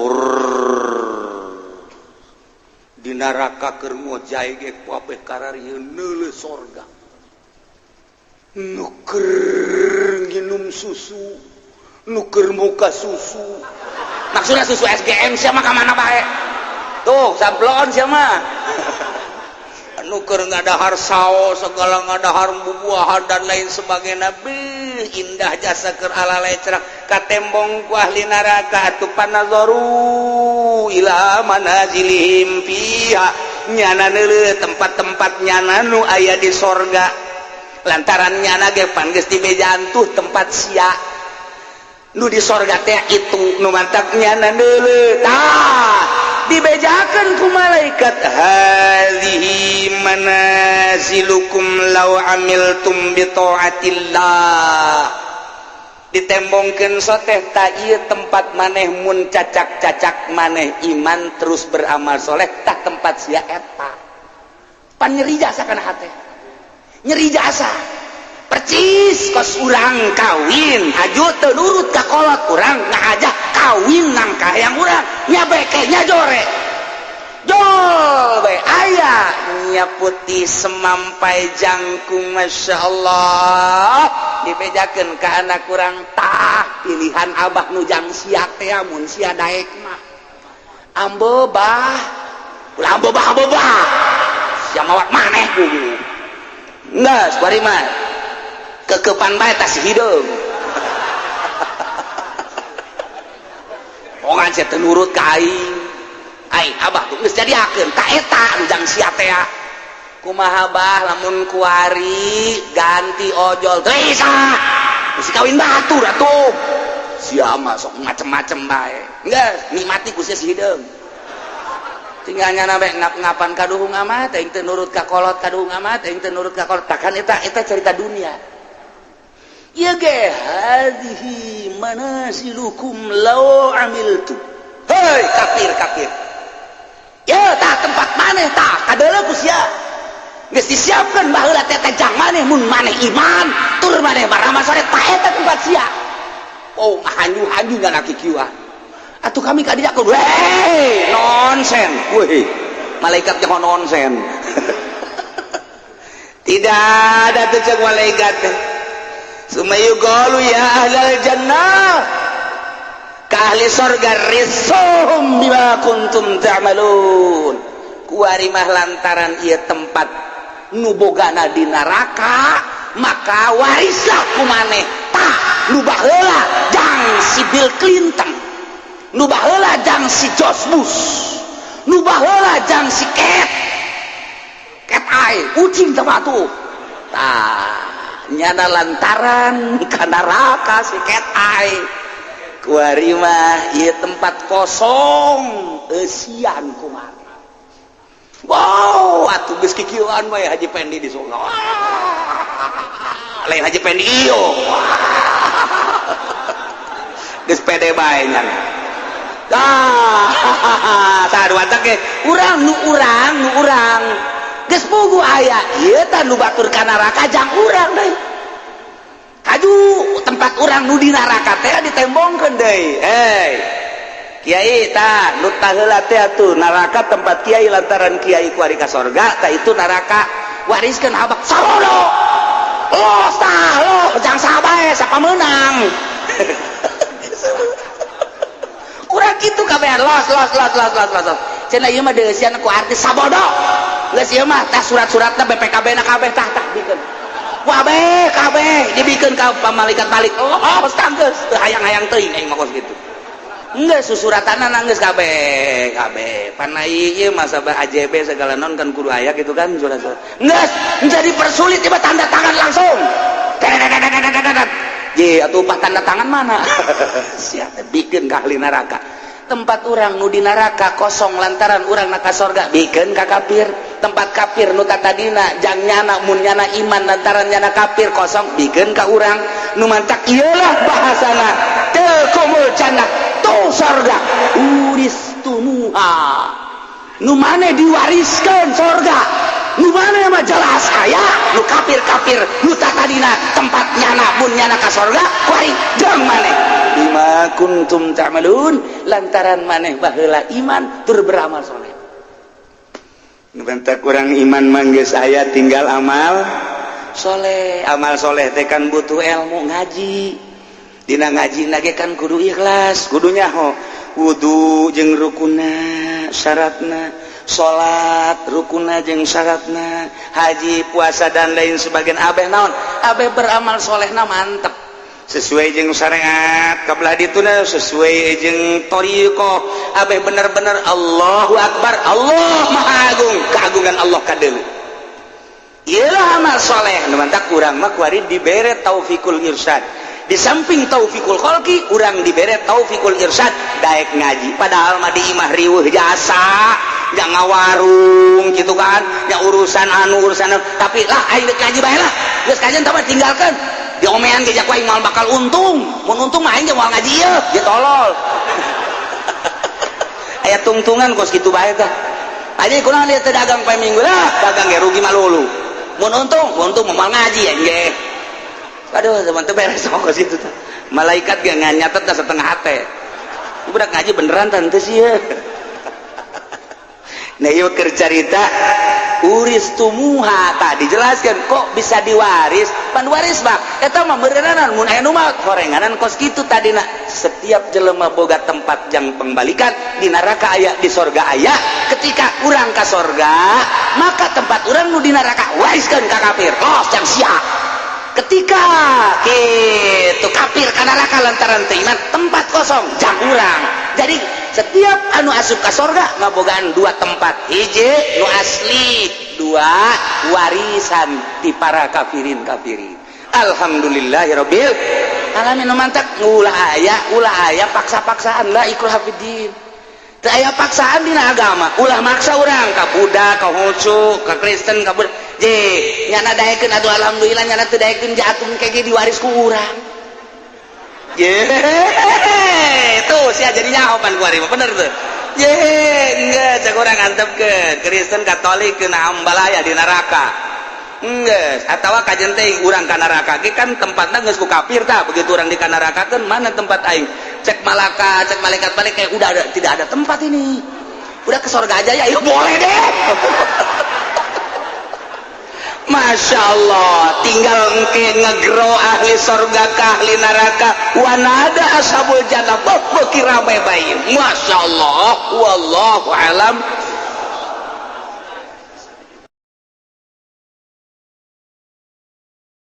Speaker 1: Di neraka keur ngojay ge kabeh kararieun neuleuh sorga. Nu keur nginum susu, nu keur muka susu, maksudnya susu SGM sia mah, ka mana bae tuh sablon sia mah. Nu keur ngadahar saos segala, ngadahar bubuahan dan lain sebagainya. Beuh, indah jasa keur ala lecrak, katembong ku ahli neraka atuh. Panazaru ila manazilihim fiha, nyana neuleuh tempat-tempat nyana nu aya di sorga, lantaran nyana ge pan geus dibejaan tuh tempat sia nu di sorga teh. Itu nu mantak nyana neuleuh, tah dibejakan ku malaikat, hadhihi manazilukum law amiltum bi taatillah. Ditembongkeun soteh, ta ieu tempat maneh mun cacak-cacak maneh iman terus beramal soleh, tah tempat sia eta. Pan nyeri jasa kana hate, nyeri jasa percis kos urang kawin haju teu nurut ka kolot urang, ngajak kawin nang kahayang urang nya, bekehnya jore jol bae aya nya putih semampai jangkung, Masya Allah. Dibejakeun ka anak kurang, tah pilihan abah nu jang sia teh mun sia daek mah ambo bah ulah ambo bah, ambo bah sia mawat maneh kudu. Geus bari mah kekepan bae tas hideung. Ongan sia teu nurut ka aing, aing abah tuh geus jadiakeun ta eta nu jang sia teh. Kumaha bah lamun kuari ganti ojol? Teu bisa, mesti kawin batur atuh. Sia mah sok macem-macem bae. Geus nikmati ku sia si hideung. Tinggal nyana bae ngap-ngapan kaduhung amat aing teu nurut ka kolot, kaduhung amat aing teu nurut ka kolot. Takkan eta eta cerita dunia. Ieu ge hadhihi manasilukum law amiltu. Hei kafir, kafir ya, tah tempat maneh, tah kadeuleu ku sia geus disiapkeun baheula teh jang maneh mun maneh iman tur maneh baramal soleh, tah eta tempat sia. Oh, hanyu-hanyu nyana kikieuan atuh kami ka dinya. Weh, nonsen weh, malaikat jangan nonsen. Tidak ada tuh cek malaikat teh. Summa yuqalu ya ahlal jannah, ka ahli sorga, risuhum bima kuntum ta'malun. Kuari mah lantaran ieu tempat nu bogana di neraka, maka warislah ku maneh. Tah nu baheula jang si Bill Clinton, nu baheula jang si George Bush, nu baheula jang si Cat Cat Eye ucing teh tuh. Tah nyana lantaran ka neraka si Cat Eye, kuari mah ieu tempat kosong eusian kumaha. Wow, atuh geus kikieuan we Haji Pendi di surga. Lain Haji Pendi iyo. Geus pede bae nyana. Tah, tah dua ge urang nu urang nu urang. Geus puguh aya ieu tah nu batur ka neraka jang urang deui. Kaju tempat urang nu di neraka teh ditembongkeun deui. Hei. Kiai tah nu taheula teh atuh neraka tempat kiai lantaran kiai kuari ka sorga tah itu neraka wariskeun abak sarono. Los tah loh jang sabae sapa meunang. Urang kitu kabehan los los los los los los. Cenah ieu mah deusian ku artis sabodo. Geus ieu mah tah surat-suratna BPKB na kabeh tah tah bikeun. Kabeh kabeh dibikeun ka malaikat balik. Oh, tah geus teu hayang-hayang teuing aing mah kos kitu. Geus susuratanna geus kabeh kabeh. Pan ieu mah sabah AJB segala non kan kudu aya gitu kan surat-surat. Geus jadi persulit tiba tanda tangan langsung. Ye atuh upah tanda tangan mana? Siapa bikin ka ahli neraka. Tempat urang nu di neraka kosong lantaran urang na ka sorga bikin ka kafir. Tempat kafir nu tadina jang nyana mun nyana iman lantaran nyana kafir kosong bikin ka urang. Nu mantak ieulah bahasana tilkumul jannah tuh sorga uristumuha. Nu maneh diwariskeun sorga. Nu maneh mah jelas aya nu kafir-kafir nu tadina tempat nyana mun nyana ka sorga kuari jeung maneh. Bima kuntum ta'malun lantaran maneh baheula iman tur beramal soleh. Nu bentak kurang iman mah geus aya tinggal amal soleh. Amal soleh teh kan butuh ilmu ngaji. Dina ngaji ge kan kudu ikhlas, kudu nyaho wudu jeung rukunna syaratna, salat rukunna jeung syaratna, haji, puasa dan lain sebagainya. Abeh naon? Abeh beramal solehna mantep sesuai jeung syariat kabelah dituna sesuai jeung thariqah. Abeh bener-bener Allahu Akbar, Allah Maha Agung, keagungan Allah kadeuleu. Iyalah amal soleh. Nu mantak urang mah kuari dibere taufikul irsyad. Di samping taufikul kholqi urang dibere taufikul irsyad daek ngaji. Padahal mah di imah riweuh jasa, nya ngawarung gitu kan, nya urusan anu urusan anu. Tapi lah aing deuk ngaji bae lah. Geus kajian tah tinggalkeun. Diomean ge ku aing moal bakal untung. Mun untung mah aing ge moal ngaji ieu, ge tolol. Aya tungtungan kos kitu bae tah. Aja kunaon dia teu dagang poe Minggu lah, dagang ge rugi malulu. Mun untung, untung moal ngaji aing ge. Aduh, teman teu beres kos kitu tah. Malaikat ge nyatet dah setengah hate. Budak ngaji beneran tante sih ya. Nah, ieu keur carita uristumuha tah dijelaskan kok bisa diwaris. Pan waris mah eta mah meureunana mun aya nu maot horenganan kos kitu tadina. Setiap jelema boga tempat jang pembalikan, di neraka aya, di sorga aya. Ketika urang ka sorga, maka tempat urang nu di neraka wariskeun ka kafir. Los jang sia. Ketika gitu kafir ka neraka lantaran teu iman, tempat kosong jang urang. Jadi setiap anu asup ka sorga ngabogaan dua tempat, hiji nu asli, dua warisan di para kafirin kafirin. Alhamdulillahirabbil alamin. Nu mantak ulah aya paksa-paksaan lah ikrah fiddin. Teu aya paksaan dina agama, ulah maksa urang ka Buddha, ka Konghucu, ka Kristen, ka Buddha. Je, nyana daekeun atuh alhamdulillah, nyana teu daekeun ja atuh engke ge diwaris ku urang. Ye, tuh sia jadi nyaho pan kuari mah bener tuh. Ye, enggak cek urang antepkeun Kristen Katolik kena ambalaya di neraka. Enggeus, atawa kajen teh urang ka neraka ge kan tempatna geus ku kafir tah. Begitu urang di kanarakakeun mana tempat aing? Cek malaka, cek malaikat balik kayak udah ada, tidak ada tempat ini. Udah ke surga aja ya, ya boleh deh. Masya Allah, tinggal engke ngegro ahli surga ke ahli neraka. Wanada ashabul jannah, beuki rame bae. Masya Allah, wallahu alam.